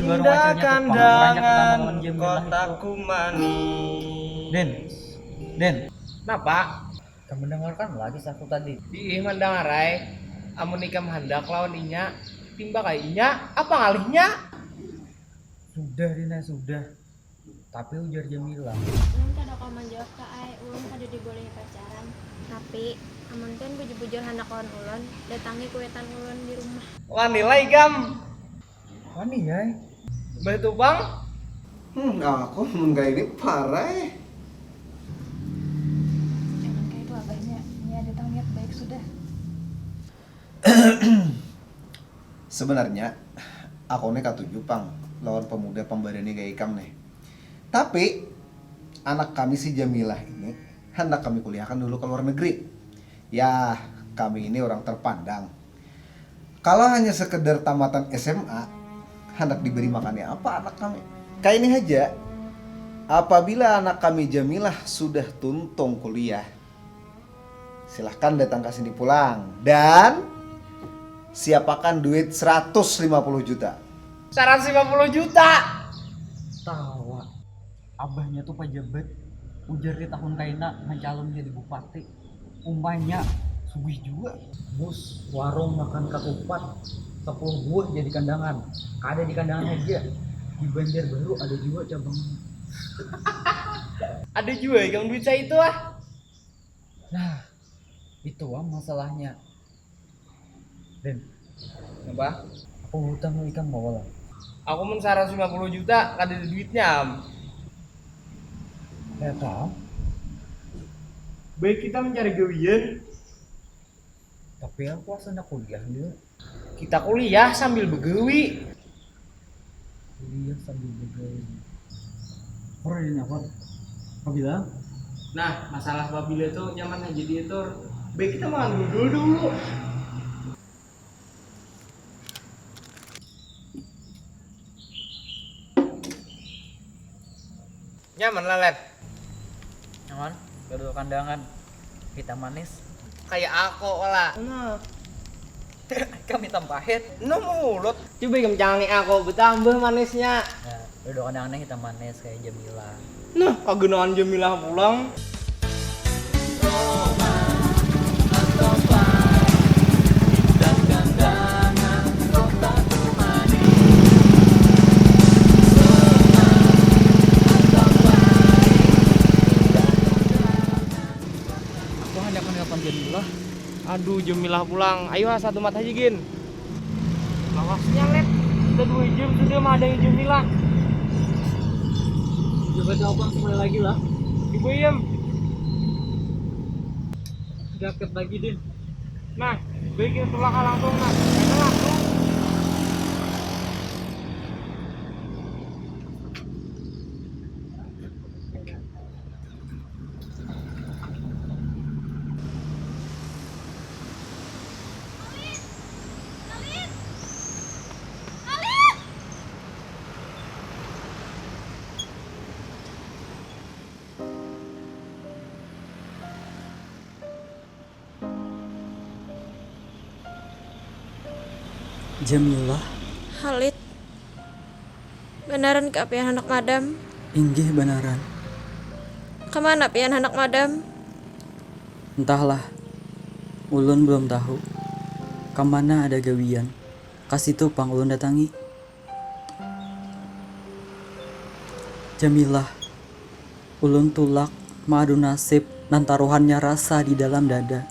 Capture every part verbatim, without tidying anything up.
Indah kandangan kotaku manis. Din, Din. Napa? Kamu dengarkan lagi kisahku tadi. Diih mandangarai. Amun ikam handak lawan inya, timbak ai inya. Apa ngalihnya? Sudah, Dina, sudah. Tapi ujar Jamila. Ulun kada kawa manjawab ka ai, ulun kada dibolehi pacaran. Tapi, amun pian bujur-bujur handak lawan ulun, datangi kuitan ulun di rumah. Wani lah ikam. Wani ai. Bah tu pang. Hmm, aku mun kayak ini parai. Jangan kayak itu abahnya. Ini ada tang niat baik sudah. Sebenarnya, aku nih katuju pang lawan pemuda pemberani kayak ikam nih. Tapi, anak kami si Jamilah ini hendak kami kuliahkan dulu ke luar negeri. Yah, kami ini orang terpandang. Kalau hanya sekedar tamatan S M A, hendak diberi makannya apa anak kami? Kayak ini aja, apabila anak kami Jamilah sudah tuntung kuliah, silahkan datang ke sini pulang dan siapakan duit seratus lima puluh juta. Seratus lima puluh juta. Tawa. Abahnya tuh pejabat. Ujar di tahun kaina mencalon jadi bupati. Umpanya sugih juga. Bus warung makan katupat sepuluh buah jadi kandangan. Kada di kandangan aja. Di Banjarbaru ada juga cabangnya. Ada juga ikam duit saya itu ah. Nah, itu am masalahnya. Din. Apa? Aku hutang ikam mau lah. Aku mun saratus lima puluh juta kada ada duitnya am. Kaya apa? Baik kita mencari gawian. Tapi aku asa nak kuliah juga. Kita kuliah sambil begawi. Kuliah sambil begawi. Orang ini apa? Pabila? Nah, masalah pabila itu nyaman aja diatur. Baik kita makan dulu dulu. Nyaman lah Len. Nyaman, dodol kandangan. Hitam manis. Kayak aku lah. Nah. Kami tampahit. Nah mulut. Coba ikam cangi aku betambah manisnya. Nah, dodol kandangannya hitam manis kayak Jamila. Nah, kagenaan Jamila pulang. Aku handak menelpon Jamilah. Aduh, Jamilah pulang. Ayo, satu mat haja gin. Lawasnya Let, sudah dua jam sudah mahadangi Jamilah. Coba telepon sekali lagi lah. Ibu Iyam. Gaket lagi din. Nah, baik kita tulak langsung nah. Kita langsung. Jamilah. Halid. Banaran kah pian handak madam? Inggih banaran. Kamana pian handak madam? Entahlah. Ulun belum tahu. Kamana ada gawian. Kasitu pang ulun datangi. Jamilah. Ulun tulak maadu nasib nan taruhannya rasa di dalam dada.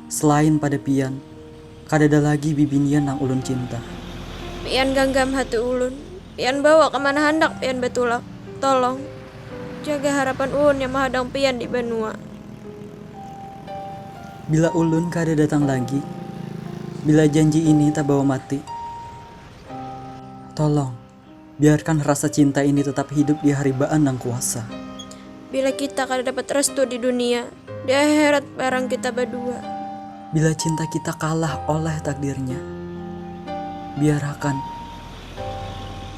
Selain pada pian, kadada lagi bibinian nang ulun cinta. Pian ganggam hati ulun. Pian bawa kamana handak pian batulak. Tolong, jaga harapan ulun yang mahadang pian di banua. Bila ulun kada datang lagi, bila janji ini tabawa mati, tolong. Biarkan rasa cinta ini tetap hidup di haribaan nang kuasa. Bila kita kada dapat restu di dunia, di akhirat barang kita badua. Bila cinta kita kalah oleh takdirnya, biarakan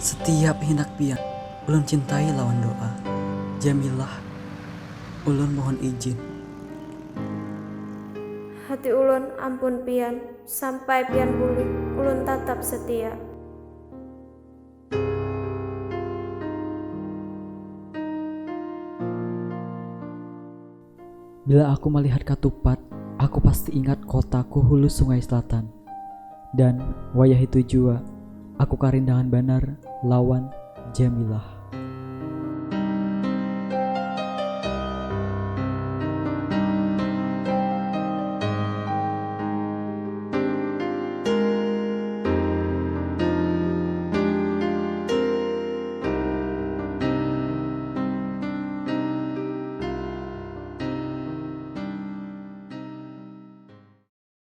setiap hinak pian ulun cintai lawan doa. Jamilah, ulun mohon izin. Hati ulun ampun pian, sampai pian bulih, ulun tatap setia. Bila aku malihat katupat, aku pasti ingat kotaku Hulu Sungai Selatan. Dan wayah itu jua, aku karindangan banar lawan Jamilah.